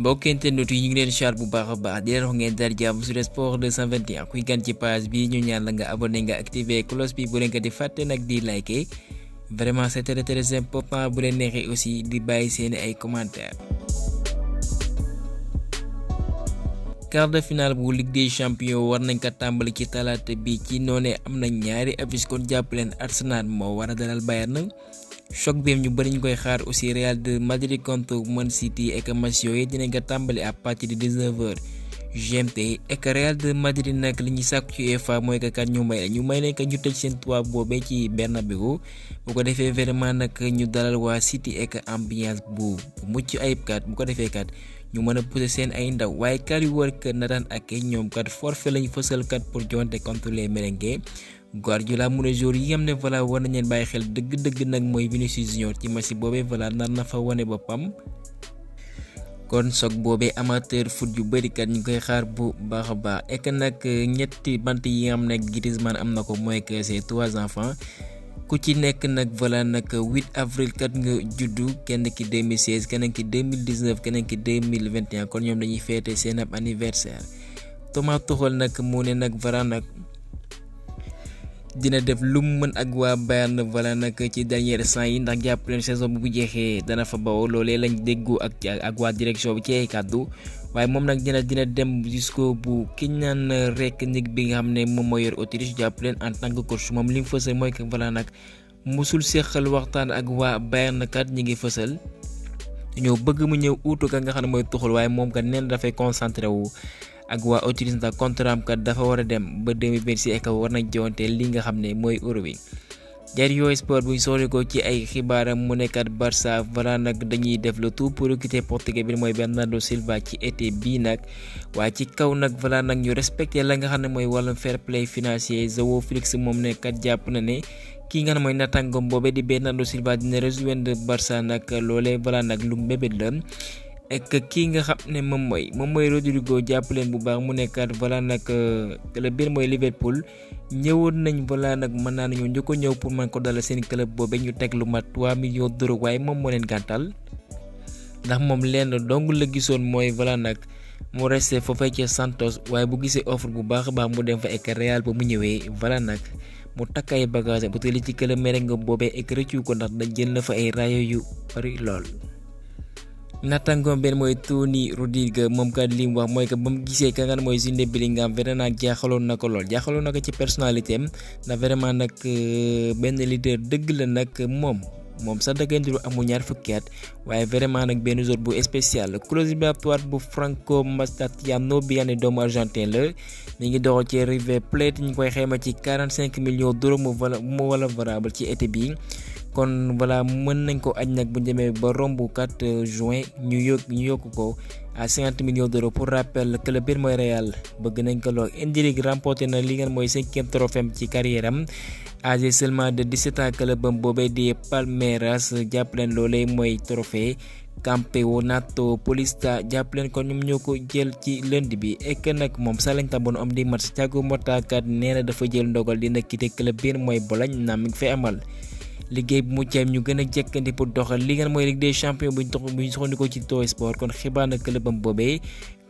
mbokk internet yi ñu ngi leen char bu baax a baax di leen wax ngeen daal jàmm sur sport 221 kuy gan ci page bi ñu ñaan la nga abonné nga activer cloche bi bu leen ko di fàtte nag di liker vraiment c'est très important bu leen neexee aussi di bàyyi seeni ay commentaires. quart de finale bu Ligue des champions war nañ ko tàmbali ci talaata bi ci noonee am na ñaari affiche kon jàpp leen Arsenal moo war a dalal Bayern. choc bi ñu bëri ñu koy xaar aussi Real de Madrid contre Man City et que match yooyu dinañ ko tàmbali à partir de 19h GMT et que Real de Madrid nag li ñuy sàkku ci UEFA mooy que kat ñu may leen que ñu tëj seen toit boobee ci Bernabéu bu ko defee vraiment nag ñu dalal waa City et que ambiance bu mucc ayib kat bu ko defee kat ñu mën a pousser seen ay ndaw waaye kat yu wër kat na daan ak ñoom kat forfait lañu fësal kat pour jonte contre les merengues. Guardiola mu ne jour yi nga xam ne voilà war nañ leen bàyyi xel dëgg nag mooy Vinicius Junior ci match boobee voilà nar na fa wane boppam kon soog boobee amateur foot yu bëri kat ñu koy xaar bu baax a baax et que nag ñetti bant yi nga xam ne Griezmann am na ko mooy que ses 3 enfants ku ci nekk nag voilà nag 8 avril kat nga juddu kenn ki 2016 keneen ki 2019 keneen ki 2021 kon ñoom dañuy féete seen ab anniversaire Thomas Tuchel nag mu ne nag voilà nag. dina def lu mu mën ak waa Bayern voilà nag ci dernier instant yi ndax jàpp leen saison bu jeexee dana fa bawoo loolee lañ déggu ak waa direction bi ci ay kàddu waaye moom nag dina dem jusqu'au bout ki ñaan rek nit bi nga xam ne moom moo yor Autriche jàpp leen en tant que coach moom li mu fësal mooy que voilà nag musul seqal waxtaan ak waa Bayern kat ñi ngi fësal ñoo bëgg mu ñëw uutu ka nga xam ne mooy Tuchel waaye moom kat neen dafay concentré wu. ak waa Autriche ndax contrat am kat dafa war a dem ba 2026 ek war nañ joonte li nga xam ne mooy euro bi Diario Sport buñ soxla ko ci ay xibaaram mu nekkat Barça voilà nag dañuy def le tout pour recruter portugais bi mooy Bernardo Silva ci été bii nag waaye ci kaw nag voilà nag ñu respecté la nga xam ne mooy wàllum fair play financier João Félix moom nekkat jàpp na ne kii nga xam ne mooy nattangom boobee di Bernardo Silva dina rejoindre Barça nag loolee voilà nag lu mbébét la et que kii nga xam ne moom mooy Rodrigo jàpp leen bu baax mu nekkaat voilà nag club bi mooy Liverpool ñëwoon nañ voilà nag mën naa nañu njëkk a ñëw pour mën ko dalal seen club boobu ñu teg lu mat 3 millions d'euros waaye moom moo leen gàntal ndax moom lenn dong la gisoon mooy voilà nag mu resté foofee ca Santos waaye bu gisee offre bu baax a baax mu dem fa ek Real ba mu ñëwee voilà nag mu takk ay bagage bu tëli ci club merengue boobee ek rëccu ko ndax dañ jël na fa ay rayo yu bari lool. natangoom benn mooy Toni Rodriguez moom kat li mu wax mooy que ba mu gisee ka nga mooy Jude Bellingham vraiment jaaxaloon na ko lool jaaxaloon na ko ci personnalité am ndax vraiment nag benn leader dëgg la nag moom sax dëggandilu amul ñaar fukki at waaye vraiment nag benn joueur bu spécial clause libératoire bu Franco Mastratiano bi nga ne doomu argentin la mi ngi doxal ci River Plate ñu koy xayma ci 45 millions d'euros mu wala variable ci été bi kon voilà mën nañ ko aj nag bu ñu demee ba romb 4 juin ñu yokk ko à 50 millions d'euros pour rappel club bi mooy Real bëgg nañ ko lool Endrick remporté na li ngeen mooy 5e trophée ci carrière am âgé seulement de 17 ans club bam boobee di Palmeiras jàpp leen loolee mooy trophée Campeonato Paulista jàpp leen kon ñoom ñoo ko jël ci lundi bi ek nag moom sax lañ taboon am di match Thiago Motta kat nee na dafa jël ndogal dina quitter club bi mooy Bologne na mi ngi fay amal liggéey bu mucc ayib ñu gën a jekkandi pour doxal li ngeen mooy Ligue des champions bu ñu soxandikoo ci Too Sport kon xibaar na clubam boobee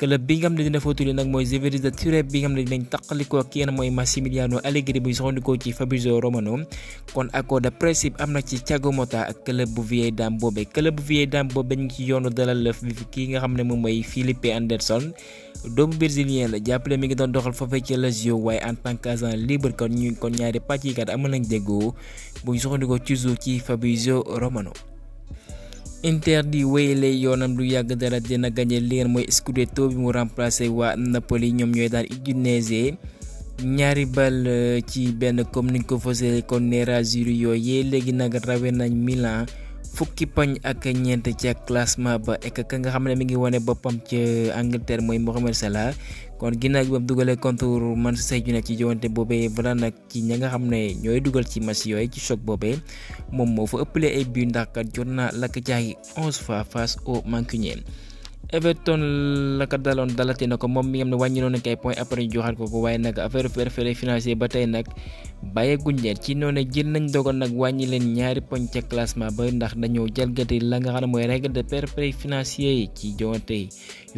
club bi nga xam ne dina fa tudd nag mooy Juventus de Turin bi nga xam ne dinañ taqalikoo ak yéen mooy Massimiliano Allegri bu ñu soxandikoo ci Fabrizio Romano kon accord de principe am na ci Thiago Motta ak club bu vieille dame boobee ñu ngi ci yoonu dalal kii nga xam ne moom mooy Felipe Anderson doomu brésilien la jàppale mi ngi doon doxal foofee ci Lazio waaye en tant qu'agent libre kon ñaari pàcc yi kat amal nañ déggoo bu ñu soxandikoo toujours ci Fabrizio Romano. Inter di wéyale yoonam du yàgg dara dina gagné li ngeen mooy Scudetto bi mu remplacé waa Napoli ñoom ñooy daan Udinese ñaari bal ci benn comme niñ ko fësee kon nerazzurri yooyu léegi nag rawee nañ Milan fukki pañ ak ñeent ca classement ba ek ka nga xam ne mi ngi wane boppam ca Angleterre mooy Mohamed Salah kon ginnaaw bi ba dugalee contre Manchester United ci joŋante boobee voilà nag ci ña nga xam ne ñooy dugal ci match yooyu ci choc boobee moom moo fa ëppalee ay but ndax kat jot na lakk jaay 11 fois face au Mancunien Everton la ko daloon dalati na ko moom mi nga xam ne wàññiloon nañ kay point après ñu joxaat ko waaye nag affaire fair play financier ba tey nag bàyyeeguñ leen ci noonu jël nañ dogal nag wàññi leen ñaari poñ ca classement ba ndax dañoo jalgati la nga xam ne mooy règle de fair play financier yi ci joŋante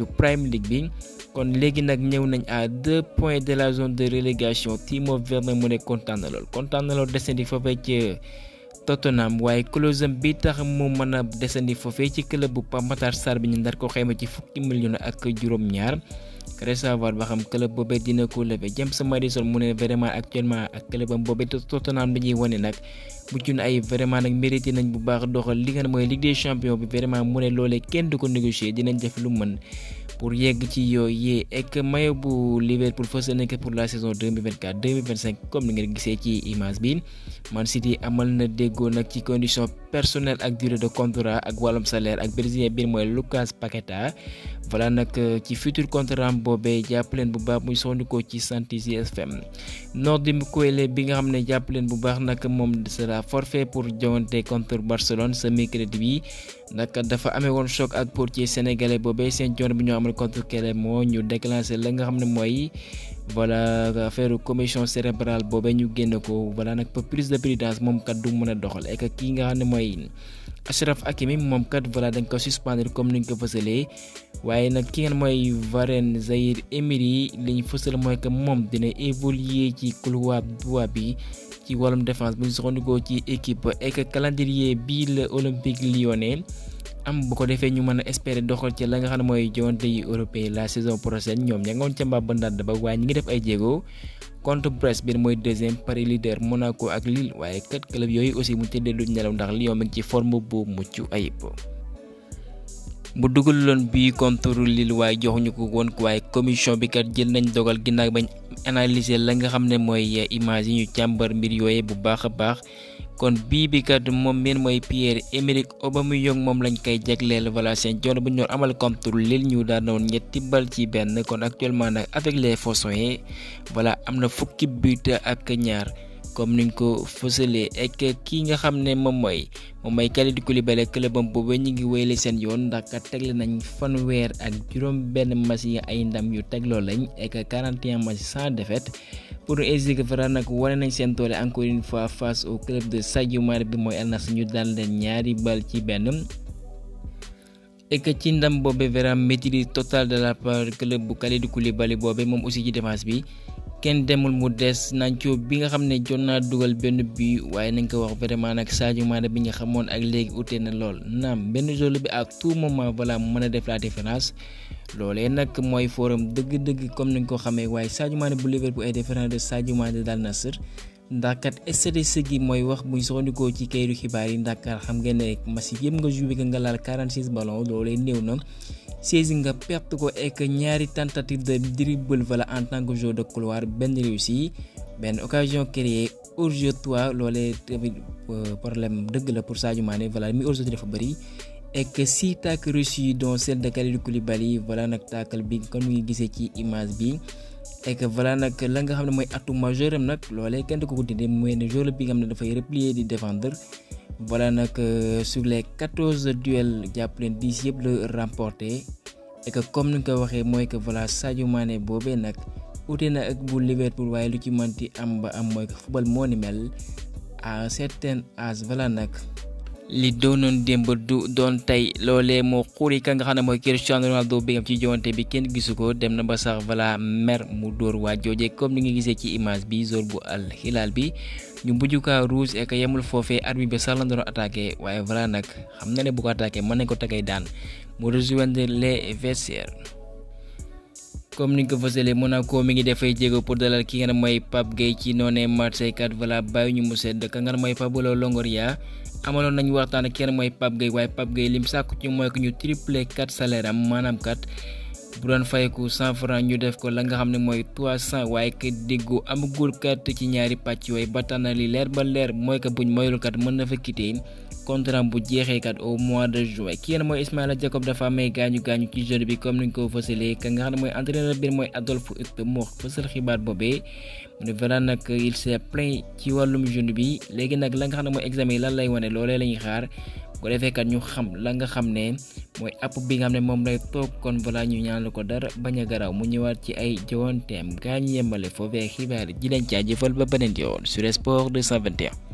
yu Premier League bi. kon léegi nag ñëw nañ à 2 points de la zone de relégation Timo Werner mu ne kontaan na lool desandi foofee ci Tottenham waaye clause bi tax mu mën a desandi foofee ci club bu Pape Matar Sarr bi ñu ndar ko xayma ci fukki millions ak juróom-ñaar savoir ba xam club boobee dina ko lever James Maddison mu ne vraiment actuellement ak clubam boobee Tottenham bi ñuy wane nag mucc na ay vraiment nag mérité nañ bu baax doxal li nga xam mooy Ligue des Champions bi vraiment mu ne loolee kenn du ko négocier dinañ def lu mën pour yegg ci yooyu ek maillot bu Liverpool fas yéene pour la saison 2024-2025 comme ni ngeen gisee ci image bi Man City amal na déggoo nag ci condition personnelle ak durée de contrat ak wàllum salaire ak brésilien bi mooy Lucas Paqueta voilà nag ci futur contrat boobee jàppaleen bu baax muy sondikoo ci Santis FM Nordi Mukiele bi nga xam ne jàppaleen bu baax nag moom sera forfait pour joŋante contre Barcelone ce mercredi bi nag dafa amee woon choc ak portier sénégalais boobee seen joon bi ñoo amal contre Clermont ñu déclenché la nga xam ne mooy voilà affaire commotion cérébrale boobee ñu génn ko voilà nag prise de prudence moom kat du mën a doxal et que kii nga xam ne mooy Achraf Hakimi moom kat voilà dañ ko suspendre comme ni ñu ko fësalee waaye nag ki nga mooy Warren Zaïre-Emery li ñu fësal mooy que moom dina évoluer ci couloir droit bi ci wàllum défense bu ñu soxandikoo ci équipe et que calendrier bii la Olympique Lyonnais am bu ko defee ñu mën a espérer doxal ci la nga xam ne mooy joŋante yi européen la saison prochaine ñoom ña nga woon ca mbaa ba ndànd ba waaye ñi ngi def ay jéego contre Brest bi mooy deuxième Paris leader Monaco ak Lille waaye kat club yooyu aussi mu tëddee du nelaw ndax Lyon mi ngi ci forme bu mucc ayib. mu dugaloon bii contre Lille waaye joxuñu ko woon waaye commission bi kat jël nañ dogal ginnaaw bañ analyser la nga xam ne mooy image yi ñu càmbar mbir yooyu bu baax a baax. kon bii bi kat moom meen mooy Pierre-Emerick Aubameyang moom lañ koy jagleel voilà seen joon bu ñu amal contre Lille ñu daanoon 3 bal ci benn kon actuellement nag avec les Phocéens voilà am na fukki but ak ñaar comme niñ ko fësalee ak kii nga xam ne moom mooy Kalidou Koulibaly clubam boobu ñu ngi wéyale seen yoon ndax kat tegle nañ fanweer ak juróom benn match yi ay ndam yu tegloo lañ ak 41 match sans défaite pour Ézique Vara nag wane nañ seen doole encore une fois face au club de Sadio Mané bi mooy Al Nassr ñu daan leen 2 bal ci benn et que ci ndam boobu Vara maîtrise totale de la part club bu Kalidou Koulibaly boobu moom aussi ci défense bi kenn demul mu des Nacho bi nga xam ne jot naa dugal benn bi waaye nañ ko wax vraiment nag Sadio Mané bi nga xamoon ak léegi ute na lool naam benn joueur bi à tout moment voilà mu mën a def la différence loolee nag mooy forum dëgg-dëgg comme nañ ko xamee waaye Sadio Mané bu Liverpool ay différence de Sadio Mané daal Nassr ndax kat statistique yi mooy wax buñ soxandikoo ci kayitu xibaar yi ndax xam ngeen ne match yëpp nga joué nga laal 46 ballons loolee néew na. 16 nga perte ko ek ñaari tentative de dribble voilà en tant que joueur de couloir benn réussi benn occasion créée hors-jeu toi loolee tamit problème dëgg la pour Sadio Mané voilà mi hors-jeu dafa bëri ek 6 tacles reçus dont celle de Kalidou Koulibaly voilà nag tackle bi comme ni ngi gisee ci image bi ek voilà nag la nga xam ne mooy atout majeur am nag loolee kenn du ko dindi mooy ne joueur bi nga xam ne dafay replier di défendre voilà nag sur les 14 duels jàpp leen 10 yëpp la remporté et que comme ni nga ko waxee mooy que voilà Sadio Mané boobee nag ute na ak bu Liverpool waaye lu ci mënti am ba am mooy que football moo ni mel à un certain âge voilà nag. li doonoon démb du doon tey loolee moo xuri ka nga xam ne mooy Cristiano Ronaldo bi nga ci joŋante bi kenn gisu ko dem na ba sax voilà mer mu dóor waa jooje comme ni nga gisee ci image bi joueur bu Al Hilal bi. ñu mujj kaa rouge et que yemul foofee arbitre bi sax la doon attaqué waaye voilà nag xam na ne bu ko attaqué mën nañ ko tagay daan mu rejoindre les vestiaires comme ni nga ko fësalee Monaco mi ngi defay jéego pour dalal ki nga ne mooy Pape Gueye ci noonee Marseille kat voilà bàyyi ñu mu sedd ka nga ne mooy Pablo Longoria amaloon nañu waxtaan ak ki nga ne mooy Pape Gueye waaye Pape Gueye lim sàkku ci mooy que ñu triplé 4 salaire am maanaam kat bu doon fayeku 100 francs ñu def ko la nga xam ne mooy 300 waaye que déggoo amagul kat ci ñaari pàcc yooyu ba tax na li leer ba leer mooy que buñ moyul kat mën na fa quitter contrat bu jeexee kat au mois de juin ki yéen mooy Ismaïla Jacob dafa amee gaañu ci jeune bi comme ni ñu ko fësalee ka nga xam ne mooy entraîneur bi mooy Adolphe Hütter moo fësal xibaar boobee mu ne voilà nag il s'est plaint ci wàllum jeune bi léegi nag la nga xam ne mooy examen yi lan lay wane loolee la ñuy xaar ko defee kat ñu xam la nga xam ne mooy app bi nga xam ne moom lay toog kon voilà ñu ñaan ko dara bañ a garaaw mu ñëwaat ci ay jowanteem gaa ñu yemale foofee xibaar ji leen jaajëfal ba beneen yoon sur Sport 221.